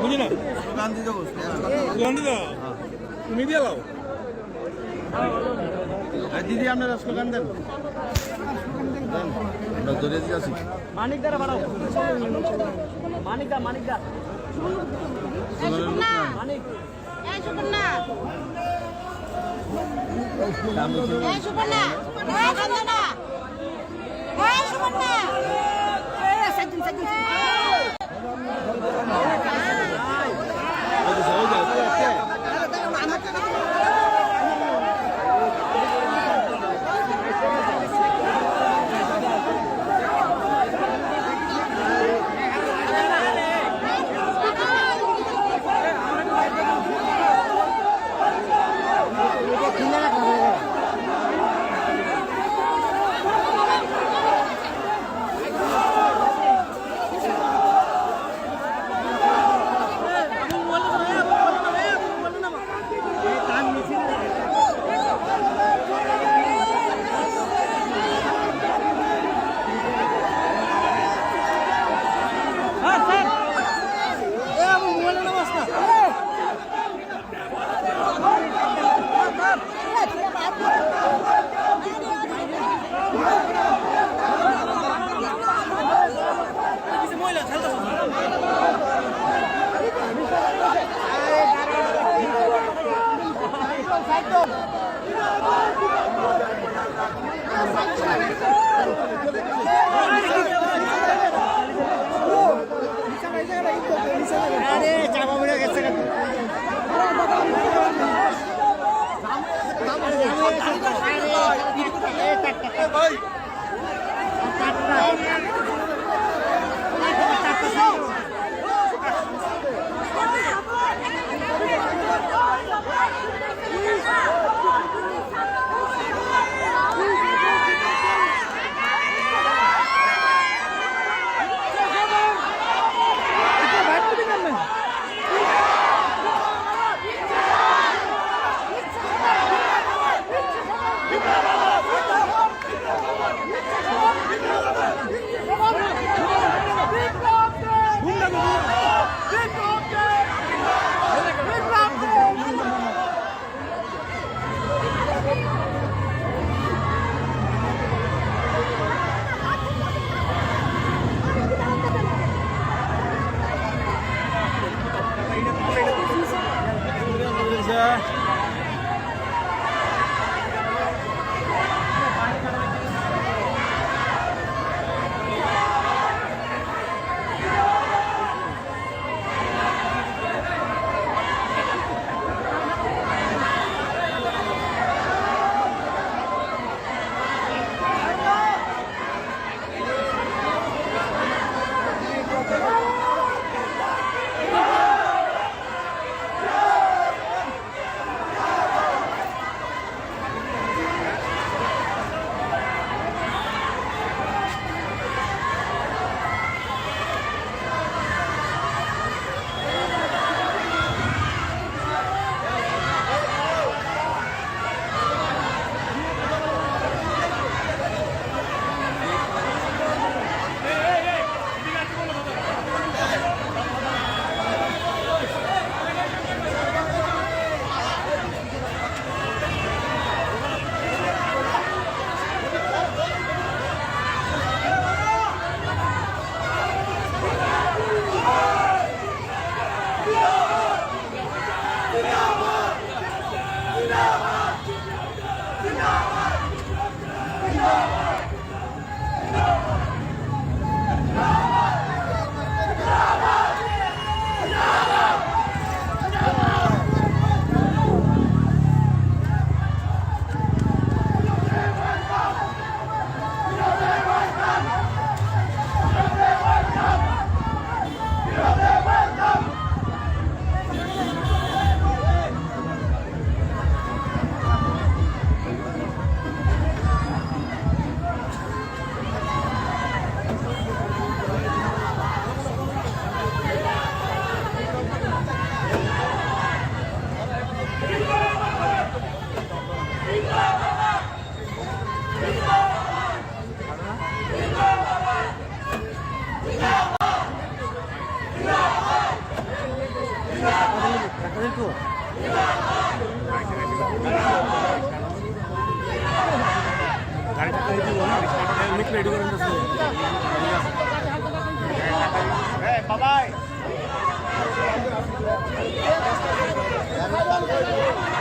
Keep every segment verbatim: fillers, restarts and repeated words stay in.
বুঝলি না? স্লোগান দিতে বসতে। স্লোগান দিতে? তুমি দিয়ে লাও। আর দিদি, আপনারা স্লোগান দেন। দেন। আমরা জোরে দিয়ে আসি। মানিক দা বাড়াও। মানিক দা, মানিক দা। স্লোগানের লোক না। মানিক। এই সুবর্ণা। এই সুবর্ণা। এই সুবর্ণা। এই সুবর্ণা। এই সাইড দিন, সাইড দিন।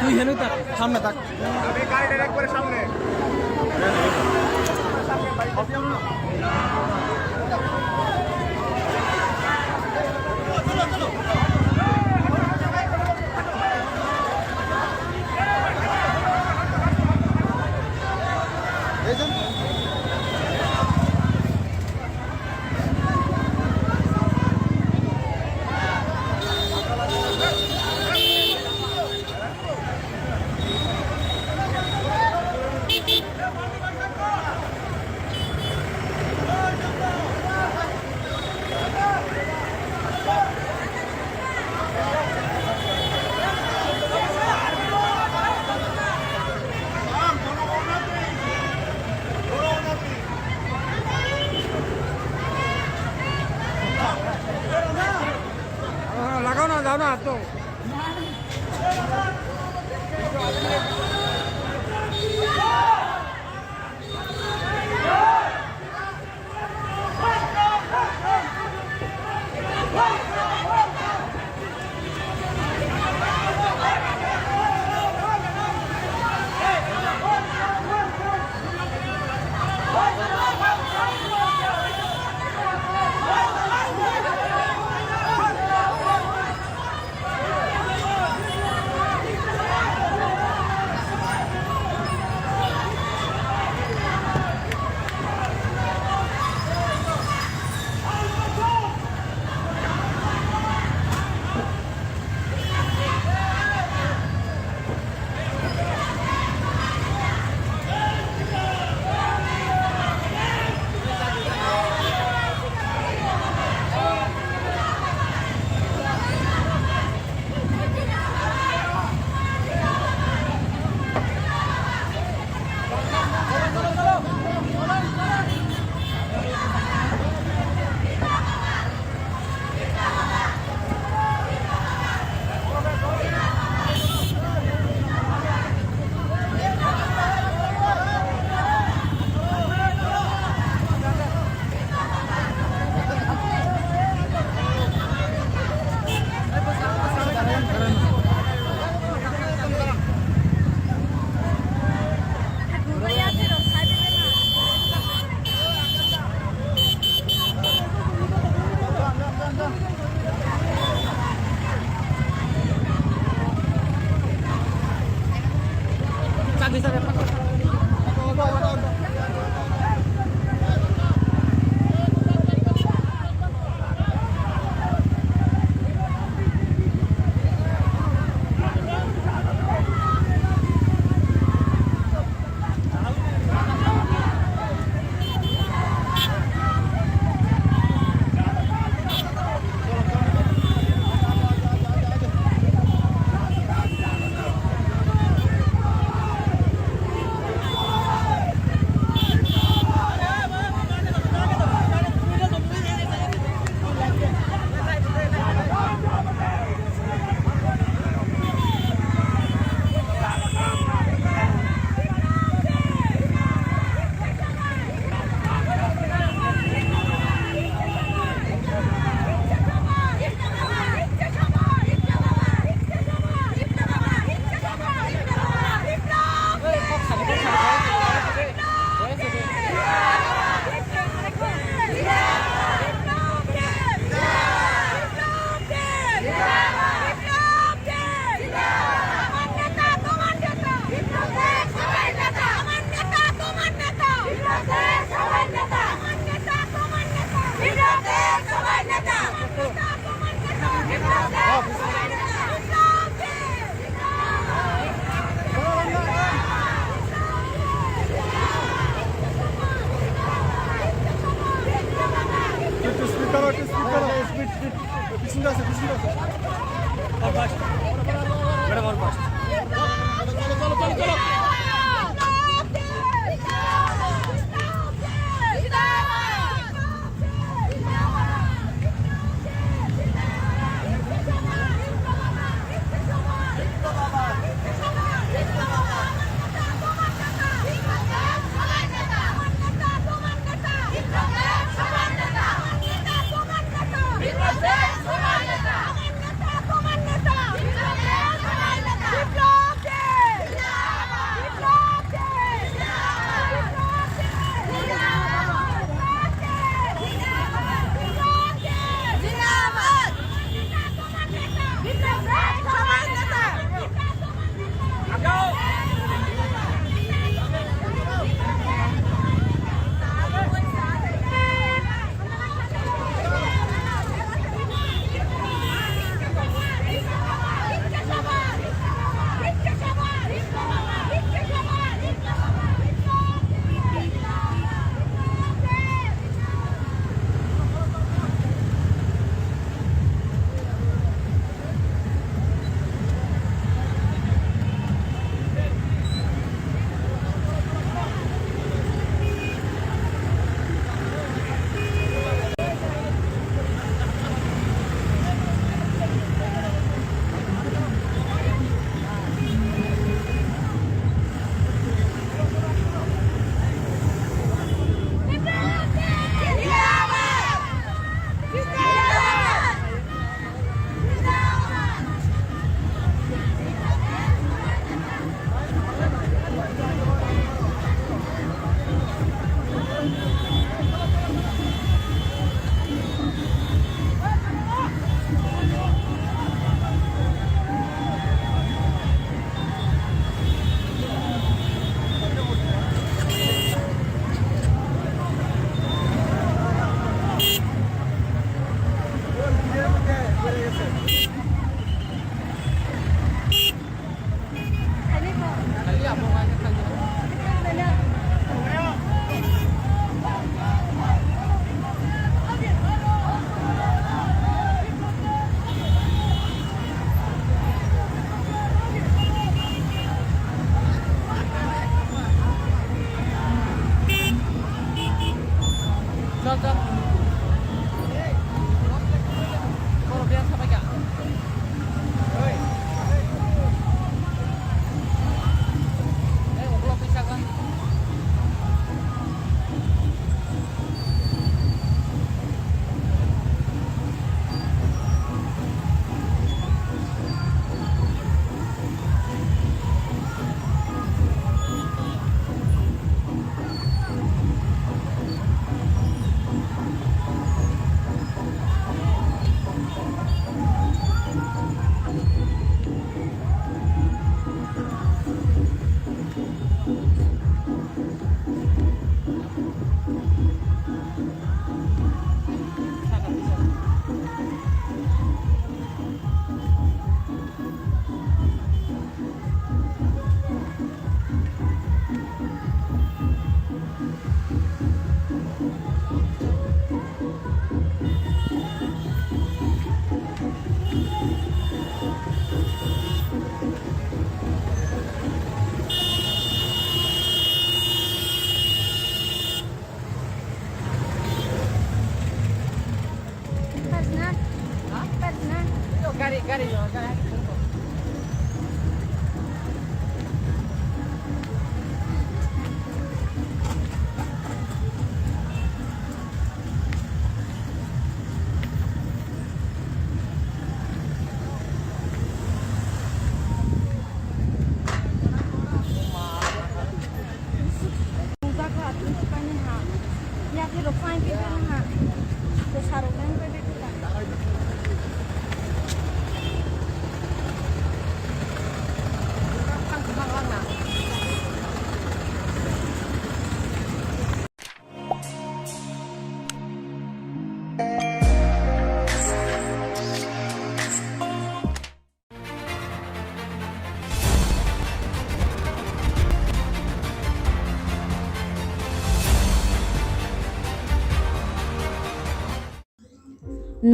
তুই হেনু থাক, সামনে থাক। আমি গাড়িটার একবারে সামনে। লাগাও না, যাও না, হাত তো। Speed করো, একটু speed করো। Speed, speed। পিছনে আছে, পিছনে আছে। All fast। Madam, all fast। চলো, চলো, চলো, চলো।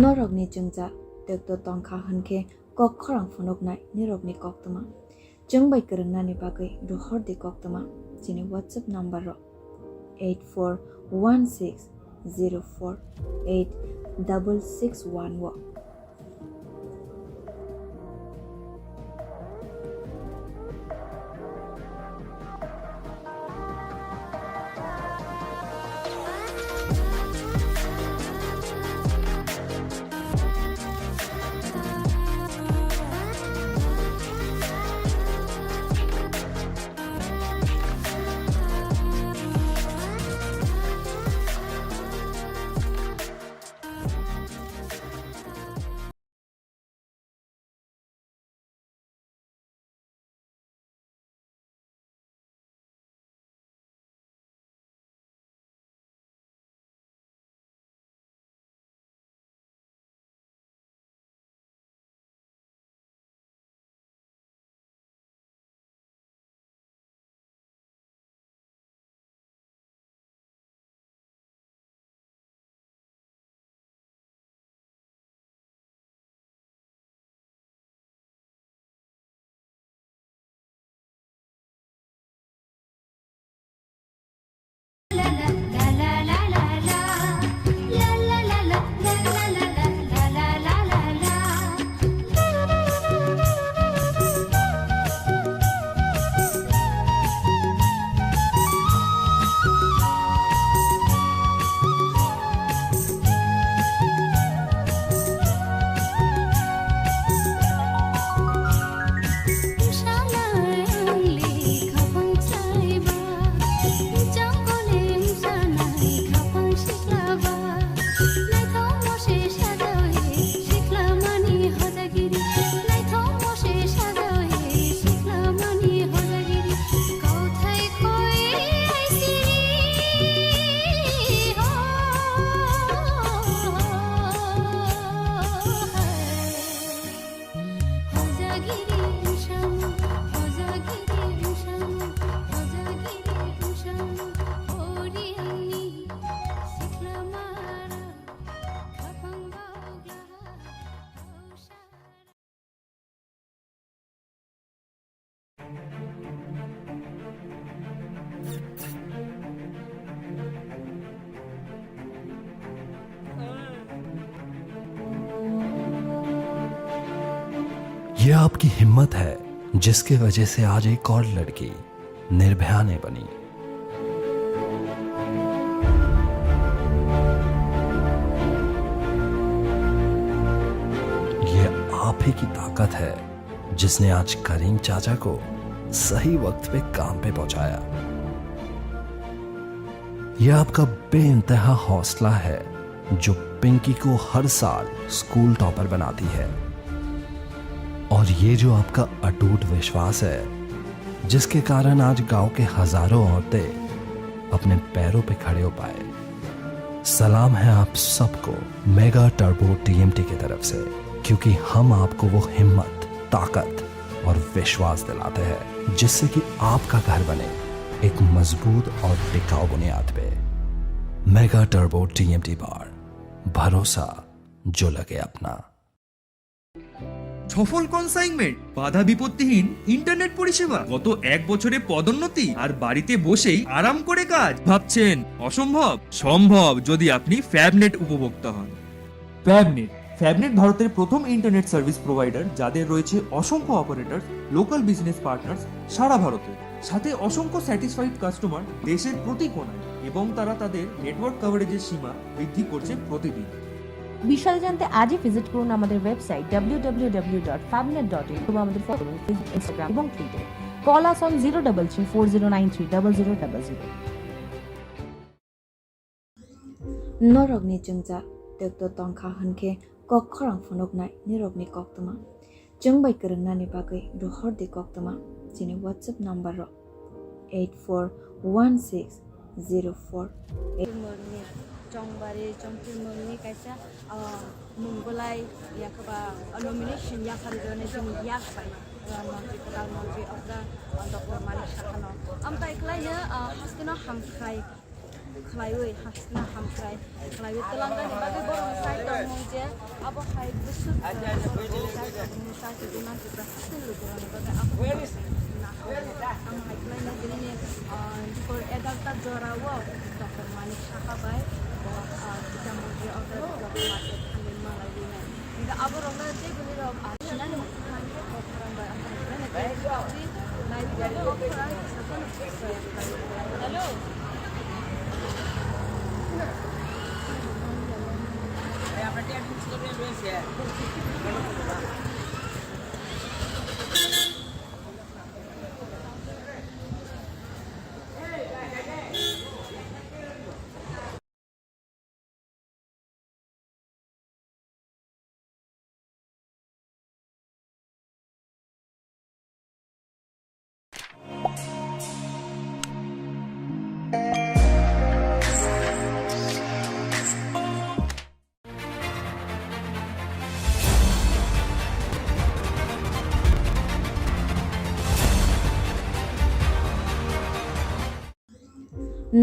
Norokni chwngsa tekto tongkha hwnkhe kok khorang phunuknai nirokni koktwma. Chwng bai kwrwngnani bagwi rohor di koktwma chini WhatsApp number rok eight four one six zero four eight double six one o. ये आपकी हिम्मत है, जिसकी वजह से आज एक और लड़की निर्भया ने बनी। ये आप ही की ताकत है, जिसने आज करीम चाचा को सही वक्त पे काम पे पहुंचाया। ये आपका बेइंतहा हौसला है, जो पिंकी को हर साल स्कूल टॉपर बनाती है। और ये जो आपका अटूट विश्वास है, जिसके कारण आज गांव के हजारों औरतें अपने पैरों पे खड़े हो पाए। सलाम है आप सबको मेगा टर्बो टीएमटी की तरफ से, क्योंकि हम आपको वो हिम्मत, ताकत और विश्वास दिलाते हैं, जिससे कि आपका घर बने एक मजबूत और टिकाऊ बुनियाद पे। मेगा टर्बो टीएमटी बार, भरोसा जो लगे अपना। সফল কনসাইনমেন্ট, বাধা বিপত্তিহীন ইন্টারনেট পরিষেবা, গত এক বছরে পদোন্নতি আর বাড়িতে বসেই আরাম করে কাজ। ভাবছেন অসম্ভব? সম্ভব, যদি আপনি ফ্যাবনেট উপভোক্তা হন। ফ্যাবনেট, ফ্যাবনেট ভারতের প্রথম ইন্টারনেট সার্ভিস প্রোভাইডার, যাদের রয়েছে অসংখ্য অপারেটর, লোকাল বিজনেস পার্টনার্স সারা ভারতে, সাথে অসংখ্য স্যাটিসফাইড কাস্টমার দেশের প্রতি কোণায়, এবং তারা তাদের নেটওয়ার্ক কভারেজের সীমা বৃদ্ধি করছে প্রতিদিন। বিশদে জানতে আজই ভিজিট করুন আমাদের website W W W dot ফ্যাবনেট ডট ইন অথবা আমাদের ফলো করুন ফেসবুক, ইনস্টাগ্রাম এবং টুইটারে। Call us on zero double three four zero nine three double zero double zero. Norokni chwngjak tekto tongkha hwnkhe kok khorang phunuknai nirokni koktwma. Chwng bai kwrwngnani bagwi rohor di koktwma chini WhatsApp number rok eight four one six zero four eight. Chongmorni, Chongbari, Chongphirmorni kaisa, ah, mung belai, yakaba, ah, nomination yapharwi rwni chini yak bai, ah, montri, kwtal montri okra, ah, Doctor Manik Saha no. Amtai khlaino, ah, hasteno hamkrai khlaiwi, hasteno hamkrai khlaiwi twlangani bagwi borokni sai tongmung je abo hai bwswk, ah, borokni sai tongmung. Chakri di mankhe bwswk se lukurokni bagwi abo hai khlaina dinini, ah, dipor egarota jorao Doctor Manik Saha bai bo, ah, Kisan Montri okra Doctor Manik Saha thangwi malaiwi nai. Hinkhe aborokno tei bwlwirok, ah, sinani mukhang khe kok khorang bai ang hai khlaina tei kok di nai kok khorang sakhano. Hello.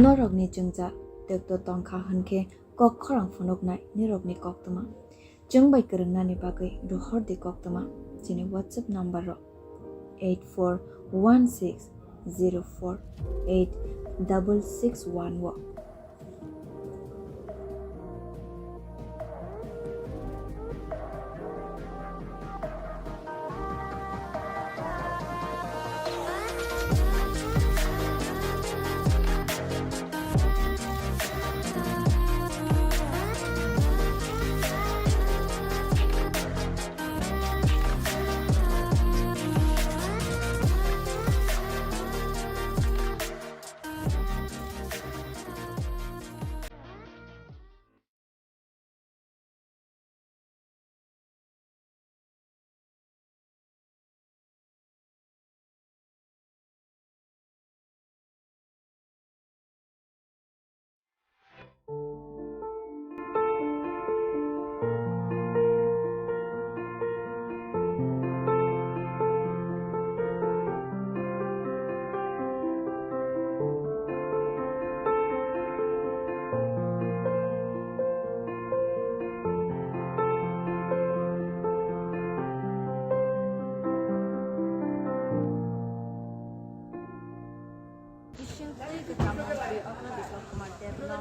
Norokni chwngjak tekto tongkha hwnkhe kok khorang phunuknai nirokni koktwma. Chwng bai kwrwngnani bagwi rohor di koktwma chini WhatsApp number rok eight four one six zero four eight double six one o. Bising twi kwcham mantri okra Biplab Kumar Deb no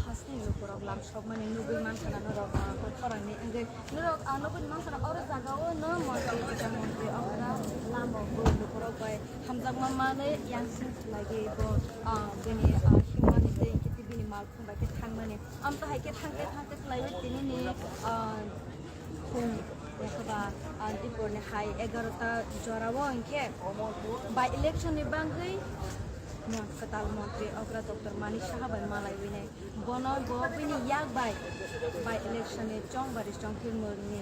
hasteni lukurok lamsokmani nugwi mankha na norok, ah, kok khorangni wngwi norok, ah, nugwi mankha na oro jaga o no mantri kwcham mantri okra lama bo lukurok bai hamjakma manwi yangsing khlaiwi bo, ah, bini, ah, himnani tei hwnkhe bini malkhung bai khe thangmani. Amtwi hai khe thangkhe thangkhe khlaiwi tinini, ah, phung, yakhoba, ah, diporni hai egarota jorao hinkhe by election ni bagwi mo-, kwtal montri okra Doctor Manik Saha bai malaiwi nai. Bono bo bini yak bai by election ni Chongbari Chongphirmorni,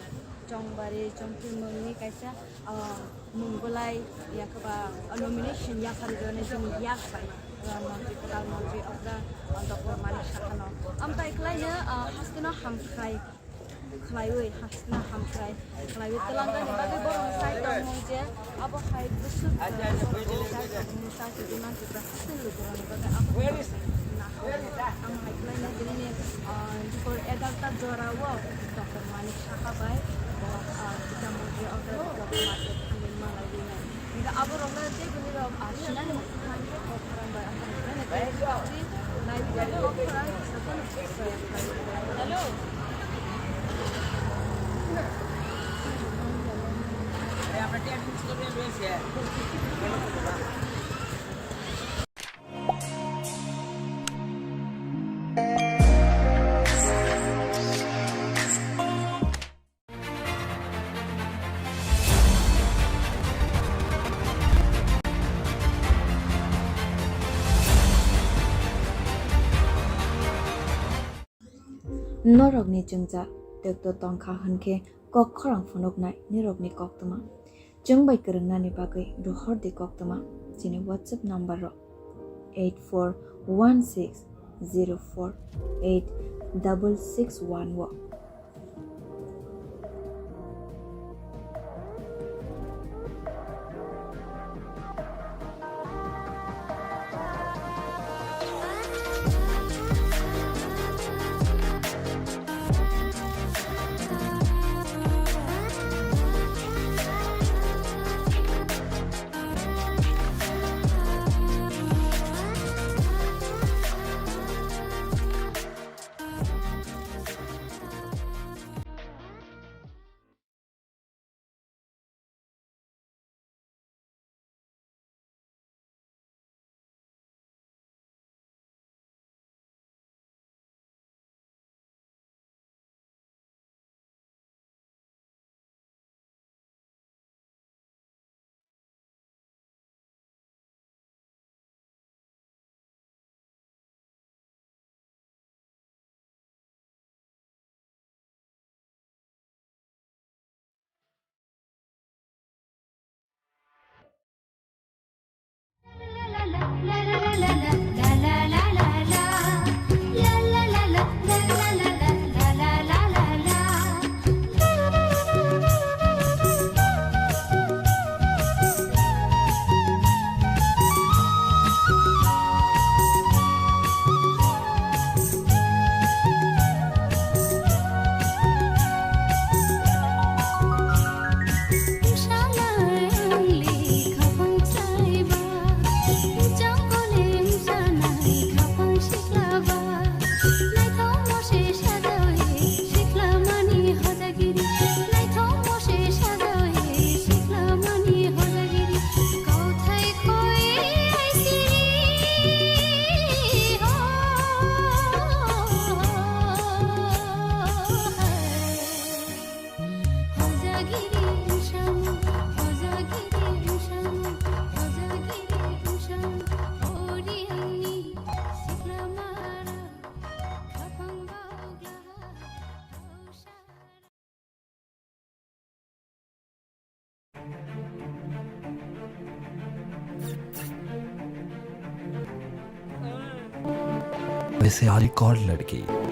Chongbari Chongphirmorni kaisa, ah, mung belai, yakhoba, ah, nomination yapharwi rwni chini yak bai, ah, montri, kwtal montri okra, ah, Doctor Manik Saha no. Amtwi khlaino, ah, hasteno hamkrai khlaiwi, hasteno hamkrai khlaiwi twlangani bagwi borokni sai tongmung je abo hai bwswk, ah, borokni sai tongmung chakri di mankhe bwswk se lukurokni bagwi abo hai khlaina khlaina dinini, ah, dipor egarota jorao Doctor Manik Saha bai bo, ah, Kisan Montri okra Doctor Manik Saha thangwi malaiwi nai. Hinkhe aborokno tei bwlwirok, ah, sinani mukhang khe kok khorang bai ang khe nai tei kok di nai kok khorang sakhano. Hello. Norokni chwngsa twkto tongkha hwnkhe kok khorang phunuknai nirokni koktwma. Chwng bai kwrwngnani bagwi rohor di koktwma chini WhatsApp number rok eight four one six zero four eight double six one o. वैसे हर एक और लड़की